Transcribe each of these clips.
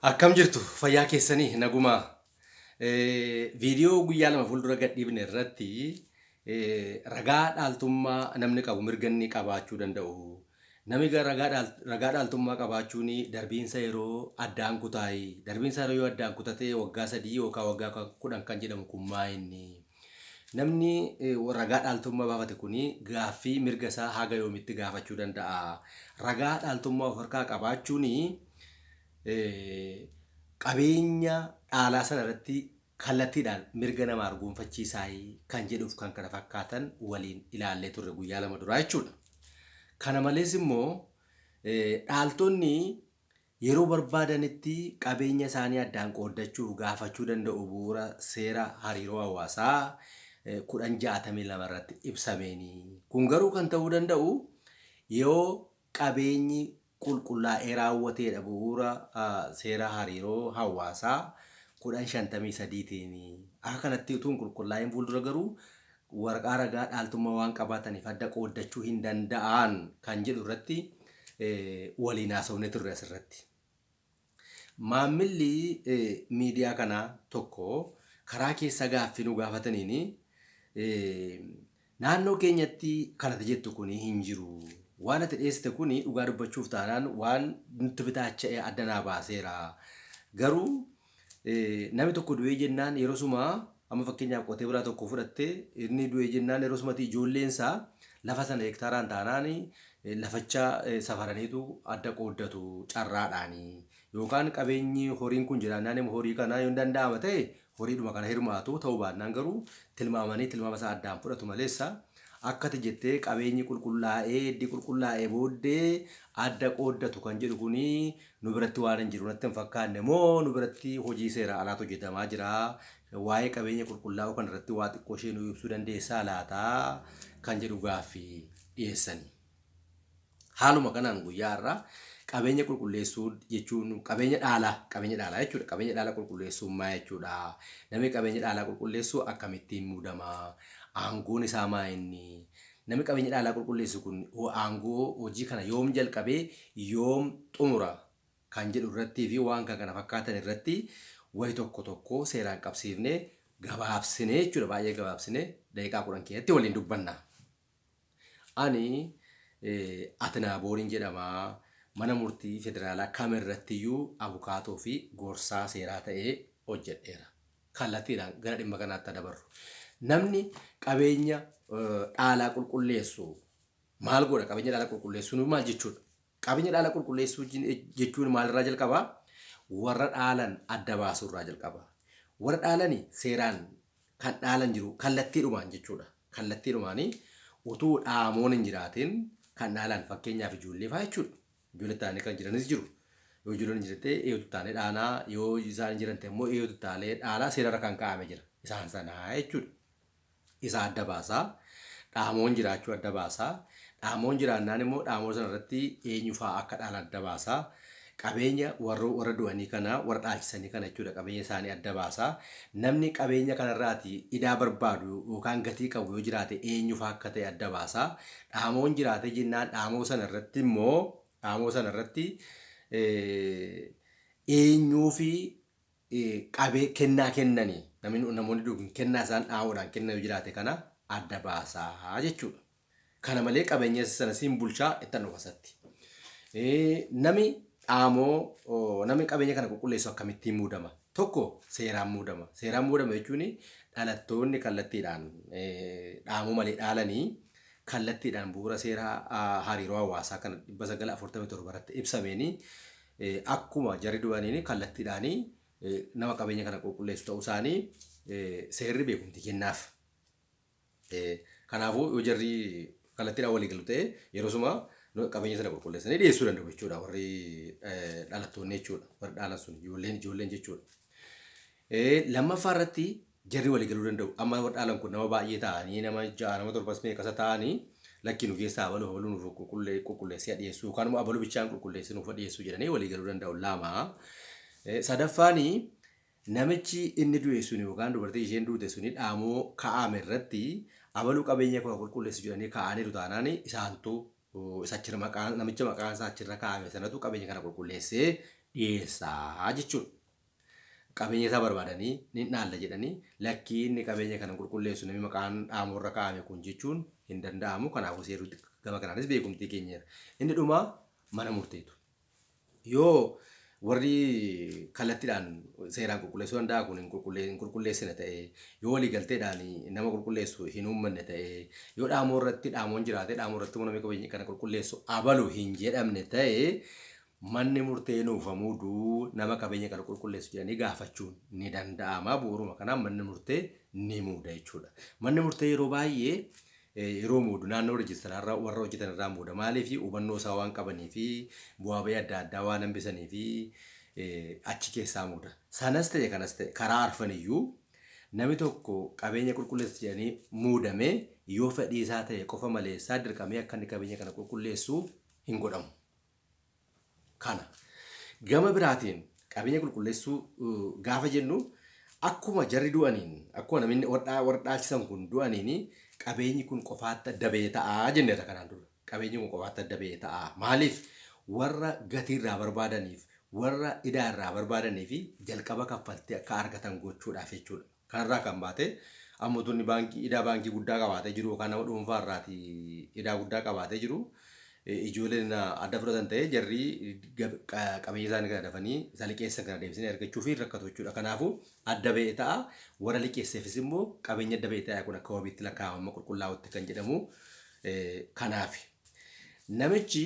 Akkam jirtu, fayyaa keessanii, nagumaa? Viidiyoo guyyaa 2 fuuldura gadhiifne irratti ragaa dhaaltummaa namni qabu mirga inni qabaachuu danda'u. Namni ragaa dhaaltummaa qabaachuun darbiinsa yeroo addaan kutaayi. Darbiinsa yeroo yoo addaan kutatee waggaa 3 yookaan waggaa 10 kan jedhamu kun maa inni? Namni ragaa dhaaltummaa baafate kun gaaffii mirga isaa haga yoomitti gaafachuu danda'a? Ragaa dhaaltummaa of harkaa qabaachuun qabeenya dhaalaa sana irratti kallattiidhaan mirga nama argoonfachiisaa kan jedhuuf kan kana fakkaatan waliin ilaallee turre guyyaa 2 duraa jechuudha. Kana malees immoo dhaaltonni yeroo barbaadanitti qabeenya isaanii addaan qooddachuuf gaafachuu danda'u bu'uura seera hariiroo hawaasaa 1062 irratti ibsameeni. Kun garuu kan ta'uu danda'u yoo qabeenyi qulqullaa'ee raawwateedha bu'uura seera hariiroo hawaasaa 1053tiin. Akka kanatti utuu hin qulqullaa'in fuuldura garuu waraqaa ragaa dhaaltummaa waan qabaataniif adda qooddachuu hin danda'an kan jedhu irratti waliin haasofne turre asirratti. Maammilli miidiyaa kanaa tokko karaa keessa gaaffii nu gaafataniin, naannoo keenyatti kan ati jettu kun hin jiru. Waan ati dhiyeessite kun dhugaa dubbachuuf taanaan waan nutti bitaacha'e adda naa baaseera. Garuu namni tokko du'ee jennaan yeroo suma, amma fakkeenyaaf qotee bulaa tokko fudhatte, inni du'ee jennaan yeroo sumatti ijoolleen isaa lafa sana hektaaraan taanaan lafacha safaraniitu adda qooddatu carraadhaani. Yookaan qabeenyi horiin kun jiraannaan immoo horii kana yoo danda'ama ta'e horiidhuma kana hirmaatu, ta'uu baannaan garuu tilmaamanii tilmaama isaa addaan fudhatu maleessa akkati jettee qabeenyi qulqullaa'ee eddi qulqullaa'ee booddee adda qooddatu kan jedhu kuni nu biratti waan hin jiru natti hin fakkaanne moo nu biratti hojii seera alaatu hojjetamaa jira? Waa'ee qabeenya qulqullaa'uu kan irratti waa xiqqoo ishee nu ibsuu dandeessaa laataa kan jedhu gaaffii dhiyeessanii. Haaluma kanaan guyyaa har'aa qabeenya qulqulleessuu jechuun qabeenya dhaalaa jechuudha. Qabeenya dhaalaa qulqulleessuun maa jechuudha? Namni qabeenya dhaalaa qulqulleessu akkamittiin muudama? Aangoon isaa maa inni? Namni qabeenya dhaalaa qulqulleessu kun aangoo hojii kana yoom jalqabee yoom xumura kan jedhu irrattii fi waan kan kana fakkaatan irratti wayi tokko tokko seeraan qabsiifnee gabaabsinee jechuudha, baay'ee gabaabsinee daqiiqaa 10 keessatti waliin dubbanna. Ani Atinaabooriin jedhama. Mana murtii federaalaa kamirrattiyyuu abukaatoo fi gorsaa seeraa ta'ee hojjedheera. Kallattiidhaan gara dhimma kanaatti dabarru. Namni qabeenya dhaalaa qulqulleessu maal godha? Qabeenya dhaalaa qulqulleessuun maal jechuudha? Qabeenya dhaalaa qulqulleessuu jechuun maalirraa jalqaba? Warra dhaalan adda baasuurraa jalqaba. Warra dhaalani seeraan kan dhaalan jiru kallattiidhumaan jechuudha. Kallattiidhumaanii utuu dhaamoon hin jiraatin kan dhaalan, fakkeenyaaf ijoollee fa'aa jechuudha. Ijoollee ta'anii kan jiranis jiru. Yoo ijoolleen hin jirte eeyyatu taanee dhaanaa, yoo isaan hin jiran ta'e immoo eeyyatu taalee dhaalaa seerarra kan kaa'ame jira. Isaan sanaa jechuudha. Isa adda baasaa. Dhaamoon jiraachuu adda baasaa. Dhaamoon jiraannaan immoo dhaamoo sana irratti eenyu fa'aa akka dhaalan adda baasaa. Qabeenya warra du'anii kana, warra dhaalchisanii kana jechuudha, qabeenya isaanii adda baasaa. Namni qabeenya kanarraati idaa barbaadu yookaan gatii qabu yoo jiraate eenyu fa'aa akka ta'e adda baasaa. Dhaamoon jiraate jennaan dhaamoo sana irratti immoo dhaamoo sana irratti eenyuu fi qabee kennaa kennanii namoonni du'an kennaa isaan dhaamoodhaan kennan yoo jiraate kana adda baasaa jechuudha. Kana malee qabeenya sana siin bulchaa ittan dhufasatti. Nami dhaamoo, namni qabeenya kana qulqulleessu akkamittiin muudama? Tokko, seeraan muudama. Seeraan muudama jechuun dhalattoonni kallattiidhaan dhaamoo malee dhaalanii kallattiidhaan bu'uura seera hariiroo hawaasaa kana 947 irratti ibsameeni akkuma jarri du'aniin kallattiidhaan nama qabeenya kana qulqulleessu ta'uu isaanii seerri beekumtii kennaaf. Kanaafuu yoo jarri kallattiidhaan walii galu ta'e yeroo suma qabeenya sana qulqulleessanii dhiyeessuu danda'u jechuudha, warri dhalattoonni jechuudha, warri dhaalan sun ijoolleen jechuudha. Lammaffaa irratti jarri walii galuu danda'u. Amma warri dhaalan kun nama baay'ee ta'anii, nama ja'a, nama torbas, meeqasa ta'anii, lakkii nu keessaa abaluu abaluu nuuf qulqulleessee dhiyeessuu yookaan immoo abaluu bichaan qulqulleessee nuuf dhiyeessuu jedhanii walii galuu danda'u lama. Sadaffaani namichi inni du'e sun yookaan dubartii isheen duute suni dhaamoo kaa'ame irratti abaluu qabeenya koo qulqulleessu jedhanii kaa'aniiru taanaan isaantu isa achirra maqaan namicha maqaan isaa achirra kaa'ame sanatu qabeenya kana qulqulleessee dhiyeessaa jechuudha. Qabeenya isaa barbaadanii ni dhaalla jedhanii lakkii inni qabeenya kana qulqulleessu namni maqaan dhaamoorra kaa'ame kun jechuun hin danda'amu. Kanaafuu seerri gama kanaanis beekumtii keenyeera. Inni dhumaa mana murteetu. Yoo warri kallattiidhaan seeraan qulqulleessuu danda'a kun hin qulqulleessine ta'e, yoo waliigalteedhaan nama qulqulleessu hin uummanne ta'e, yoo dhaamoo irratti dhaamoon jiraate dhaamoo irratti namni qabeenya kana qulqulleessu abalu hin jedhamne ta'e, manni murtee nuuf muuduu nama qabeenya kana qulqulleessu jedhanii gaafachuun ni danda'ama. Bu'uuruma kanaan manni murtee ni muuda jechuudha. Manni murtee yeroo baay'ee yeroo muudu naannoo reejistaraarraa warra hojjetan irraa muuda. Maaliif hubannoo isaa waan qabanii fi bu'aa bahii adda addaa waan hambisanii fi achi keessaa muuda. Sanas ta'e kanas ta'e karaa arfaniyyuu namni tokko qabeenya qulqulleessu jedhanii muudamee yoo fedhii isaa ta'e qofa maleessaa dirqamee akka inni qabeenya kana qulqulleessu hin godhamu. Kana gama biraatiin qabeenya qulqulleessuu gaafa jennu akkuma jarri du'aniin akkuma namni warra dhaalchisan kun du'aniin qabeenyi kun qofaatti adda bahee ta'a jenneerra kanaan dura. Qabeenyi kun qofaatti adda bahee ta'a. Maaliif warra gatii irraa barbaadaniif warra idaa irraa barbaadanii fi jalqaba kaffaltii akka argatan gochuudhaaf jechuudha. Kanarraa kan baate ammootonni baankii idaa baankii guddaa qabaatee jiru yookaan nama dhuunfaa irraati idaa guddaa qabaatee jiru. Ijoolleen adda fudhatan ta'ee jarri qabeenya isaanii kana dafanii isa liqeessan kana deebisanii argachuu fi rakkatu jechuudha. Kanaafuu adda ba'ee ta'a. Warra liqeesseefis immoo qabeenya adda ba'ee ta'a kun akka wabiitti lakkaa'amama qulqullaa'utti kan jedhamu kanaafi. Namichi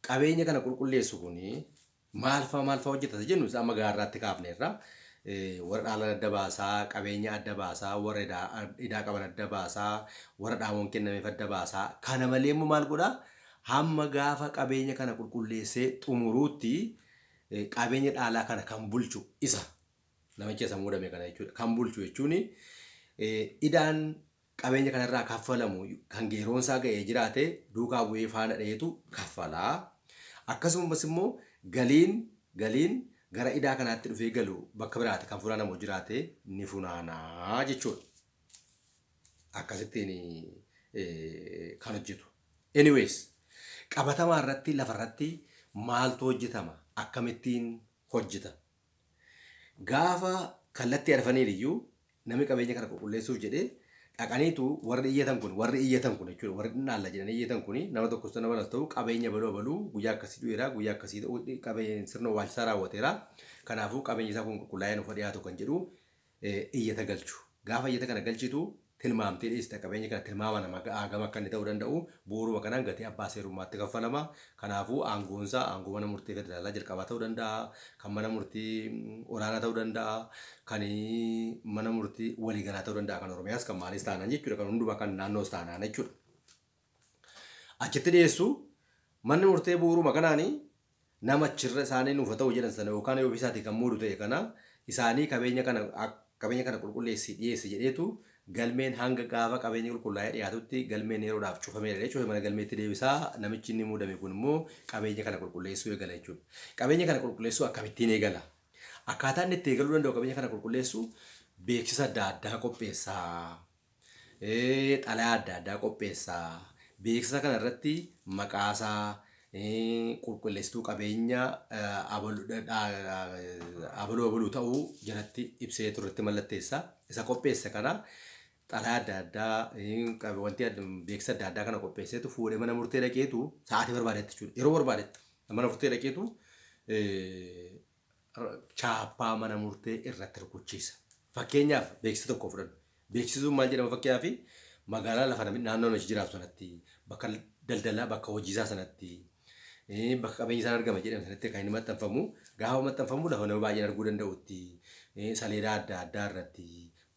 qabeenya kana qulqulleessu kuni maal fa'a maal fa'a hojjeta jennu isa amma gaarraatti kaafneerra. Warra dhaalan adda baasaa, qabeenya adda baasaa, warra idaa qaban adda baasaa, warra dhaamoon kennameef adda baasaa. Kana malee immoo maal godhaa? Hamma gaafa qabeenya kana qulqulleessee xumuruutti qabeenya dhaalaa kana kan bulchu isa. Namicha isa muudame kana jechuudha. Kan bulchu jechuun idaan qabeenya kanarraa kaffalamu kan yeroon isaa ga'ee jiraate duukaa bu'ee faana dhaheetu kaffalaa. Akkasumas immoo galiin gara idaa kanaatti dhufee galu bakka biraati kan funaanamu jiraate ni funaanaa jechuudha. Akkasittiin kan hojjetu. Anyways, qabatamaa irratti lafarratti maaltu hojjetama? Akkamittiin hojjeta? Gaafa kallattii arfaniin iyyuu namni qabeenya kana qulqulleessuuf jedhee dhaqaniitu warri iyyatan kun jechuudha warri dhaalla jedhanii iyyatan kun nama tokkos nama lamas ta'u qabeenya baluu baluu guyyaa akkasii du'eera guyyaa akkasii ta'u qabeenya sirna owwaalchisaa raawwateera kanaafuu qabeenyi isaa kun qulqullaa'ee nuuf dhiyaatu kan jedhu iyyata galchu. Gaafa iyyata kana galchitu tilmaamtee dhiyeessita qabeenya kana tilmaama nama ga'aa gama akka inni ta'uu danda'u bu'uuruma kanaan gatii abbaa seerummaatti kaffalama. Kanaafuu aangoonsaa aangoo mana murtii federaalaa jalqabaa ta'uu danda'a, kan mana murtii olaanaa ta'uu danda'a, kan mana murtii waliigalaa ta'uu danda'a, kan Oromiyaas kan maaliis taanaan jechuudha, kan hundumaa kan naannoos taanaan jechuudha. Achitti dhiyeessu manni murtee bu'uuruma kanaanii nama achirra isaanii nuuf ta'u jedhan sana yookaan ofii isaatii kan muudu ta'e kana isaanii qabeenya kana qulqulleessi dhiyeessi jedheetu galmeen hanga gaafa qabeenya qulqullaa'ee dhiyaatutti galmeen yeroodhaaf cufameera jechuudha. Mana galmeetti deebisaa namichi inni muudame kun immoo qabeenya kana qulqulleessuu eegala jechuudha. Qabeenya kana qulqulleessuu akkamittiin eegala? Akkaataa inni itti eegaluu danda'u qabeenya kana qulqulleessuu beeksisa adda addaa qopheessaa. Xalayaa adda addaa qopheessaa. Beeksisa kana irratti maqaasaa qulqulleessituu qabeenya abaluu abaluu ta'uu jalatti ibsee turretti mallatteessa. Isa qopheesse kana xalayaa adda addaa wanti beeksisa adda addaa kana qopheesseetu fuudhee mana murtee dhaqeetu sa'aatii barbaadetti jechuudha. Yeroo barbaadetti mana murtee dhaqeetu chaappaa mana murtee irratti rukuchiisa. Fakkeenyaaf beeksisa tokko fudhannu. Beeksisuun maal jedhama fakkeenyaaf magaalaa lafa namni naannoo namichi jiraatu sanatti bakka daldalaa bakka hojiisaa sanatti bakka qabeenyi isaan argama jedhame sanatti kan inni maxxanfamu gaafa maxxanfamu lafa nama baay'een arguu danda'utti saleedaa adda addaa irratti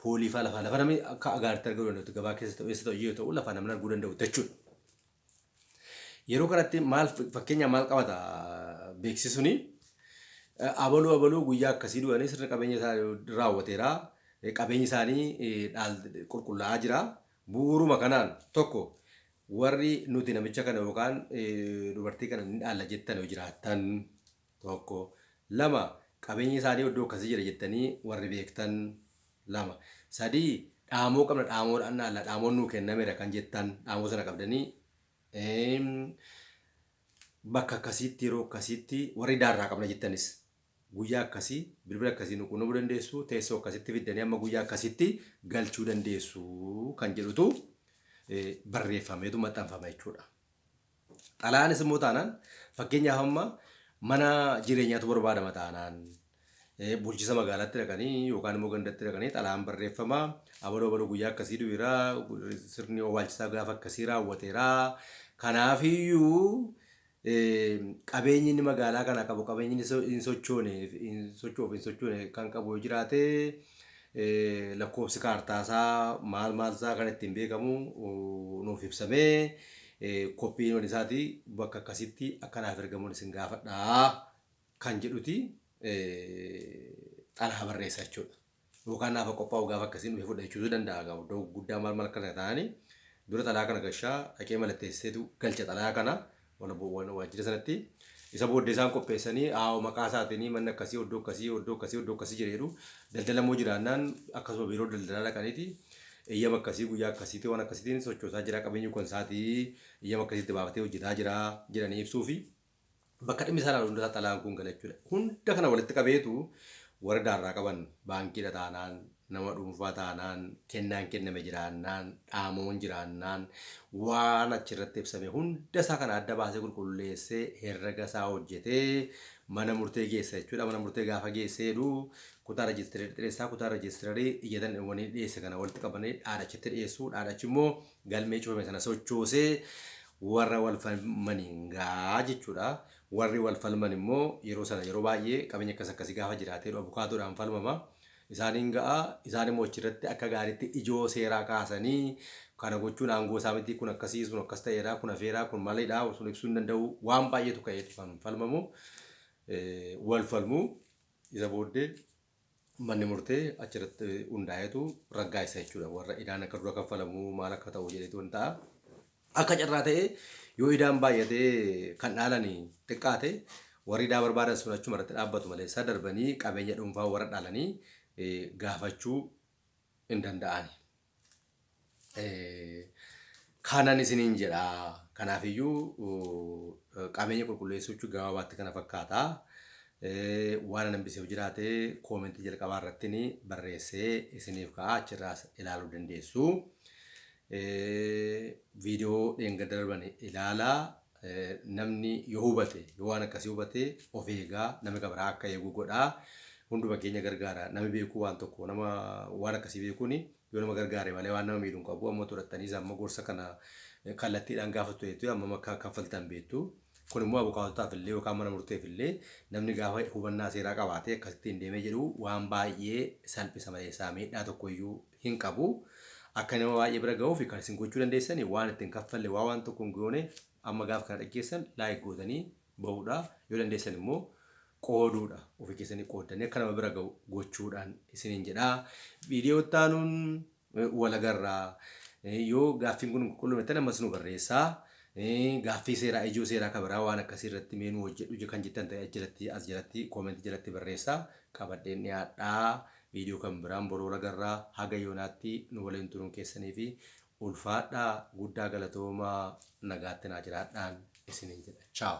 poolii fa'aa lafa lafa namni akka agaaritti arguu danda'utti gabaa keessa ta'u eessa ta'u yoo ta'u lafa namni arguu danda'utti jechuudha. Yeroo kanatti maal fakkeenyaaf maal qabata beeksisuuni abaluu abaluu guyyaa akkasii du'anii sirna qabeenya isaa raawwateera. Qabeenyi isaanii qulqullaa'aa jira. Bu'uuruma kanaan tokko warri nuti namicha kana yookaan dubartii kana ni dhaalla jettan yoo jiraattan tokko lama qabeenyi isaanii iddoo akkasii jira jettanii warri beektan lama sadii dhaamoo qabna dhaamoodhaan dhaalla dhaamoon nuu kennameera kan jettan dhaamoo sana qabdanii Bakka akkasiitti, yeroo akkasiitti warri idaarraa qabna jettanis guyyaa akkasii bilbila akkasii nu quunnamuu dandeessu, teessoo akkasitti fiddanii amma guyyaa akkasitti galchuu dandeessu kan jedhutu barreeffameetu maxxanfama jechuudha. Xalayaanis immoo taanaan, fakkeenyaaf amma mana jireenyaatu barbaadama taanaan, bulchiisa magaalaatti dhaqanii yookaan immoo gandatti dhaqanii xalayaan barreeffama. Abaloo abaloo guyyaa akkasii du'eera, sirni owwaalchisaa gaafa akkasii raawwateera. Kanaafiyyuu qabeenyi inni magaalaa kana qabu, qabeenyi inni hin sochoone, hin sochoof hin sochoone kan qabu yoo jiraate, lakkoofsi kaartaasaa maal maal isaa kan ittiin beekamu nuuf ibsamee, koppiin isaatii bakka akkasitti akkanaaf ergamuun isin gaafadhaa kan jedhuti xalayaa barreessa jechuudha. Yookaan naafa qophaa'u gaafa akkasiin dhufe fudhachuu danda'a. Iddoo guddaa maal maal akkana ta'anii dura xalayaa kana gashaa dhaqee mallatteesseetu galcha xalayaa kana waajjira sanatti. Isa booddee isaan qopheessanii haa maqaa isaatiin manni akkasii iddoo akkasii iddoo akkasii iddoo akkasii jedheeru. Daldala immoo jiraannaan akkasuma biiroo daldalaa dhaqaniiti eeyyama akkasii guyyaa akkasiitii waan akkasiitiin sochoosaa jira, qabeenyi kun isaatii eeyyama akkasiitti baafatee hojjetaa jira jedhanii ibsuu fi bakka dhimmi isaa ilaalu hundasaa xalayaan kun gala jechuudha. Hunda kana walitti qabeetu warra idaarraa qaban, baankiidha taanaan, nama dhuunfaa taanaan, kennaan kenname jiraannaan, dhaamoon jiraannaan, waan achirratti ibsame hunda isaa kana adda baasee qulqulleessee herrega isaa hojjetee mana murtee geessa jechuudha. Mana murtee gaafa geessee jedhu kutaa rejistireerii dhiyeessaa, kutaa rejistireerii iyyatan wanii dhiyeesse kana walitti qabanii dhaadhachitti dhiyeessu. Dhaadhachi immoo galmee cufame sana sochoosee warra wal falmaniin gaa jechuudha. Warri wal falman immoo yeroo sana yeroo baay'ee qabeenya akkas akkasii gaafa jiraatee abukaatoodhaan falmama. Isaaniin ga'a, isaan immoo achirratti akka gaariitti ijoo seeraa kaasanii kana gochuun aangoo isaa miti, kun akkasii, sun akkas ta'eera, kun hafeera, kun maalidha, sun ibsuu hin danda'u, waan baay'eetu ka'eetu kan falmamu, wal falmu. Isa booddee manni murtee achirratti hundaa'eetu raggaasisa jechuudha. Warra idaan akka dura kaffalamu maal akka ta'u jedheetu hin ta'a. Akka carraa ta'ee yoo idaan baay'atee kan dhaalan xiqqaate, warri idaa barbaadan sun achuma irratti dhaabbatu malee isa darbanii qabeenya dhuunfaa warra dhaalanii gaafachuu hin danda'an. Kanan isiniin jedha. Kanaafiyyuu qabeenya qulqulleessuu jechuun gabaabaatti kana fakkaata. Waan an hambiseef jiraate koomentii jalqabaa irratti barreessee isiniif ka'a, achirraas ilaaluu dandeessu. Viidiyoo dheengadda darban ilaalaa. Namni yoo hubate, yoo waan akkasii hubate, of eegaa, namni kan biraa akka eegu godhaa. Hunduma keenya gargaara. Namni beekuu waan tokko, nama waan akkasii beekuun yoo nama gargaare malee waan nama miidhu hin qabu. Amma turataniis amma gorsa kana kallattiidhaan gaafattu jettee amma akka kaffaltan beektu. Kun immoo abukaatotaaf illee yookaan mana murteef illee namni gaafa hubannaa seeraa qabaatee akkasittiin deemee jedhu waan baay'ee salphisa malee isaa miidhaa tokkoyyuu hin qabu. Akka nama baay'ee bira ga'uuf kan isin gochuu dandeessani waan ittiin kaffalle waa waan tokko hin goone, amma gaafa kana dhaggeessan like gootanii bahuudha. Yoo dandeessan immoo qooduudha. Ofii keessanii qooddanii akka nama bira ga'u gochuudhaan isiniin jedha. Viidiyoo itti aanuun wal agarraa. Yoo gaaffiin kun qulqulluu ammas nu barreessaa. Gaaffii seeraa, ijoo seeraa kan biraa waan akkasii irratti mee nu hojjedhu kan jettan ta'e jalatti as jalatti koomentii jalatti barreessaa. Qabadheen dhiyaadhaa. Viidiyoo kan biraan boroo agarraa. Haga yoonaatti nu waliin turuun keessanii fi ulfaadhaa, guddaa galatoomaa, nagaatti naa jiraadhaan isiniin jedha. Ciao.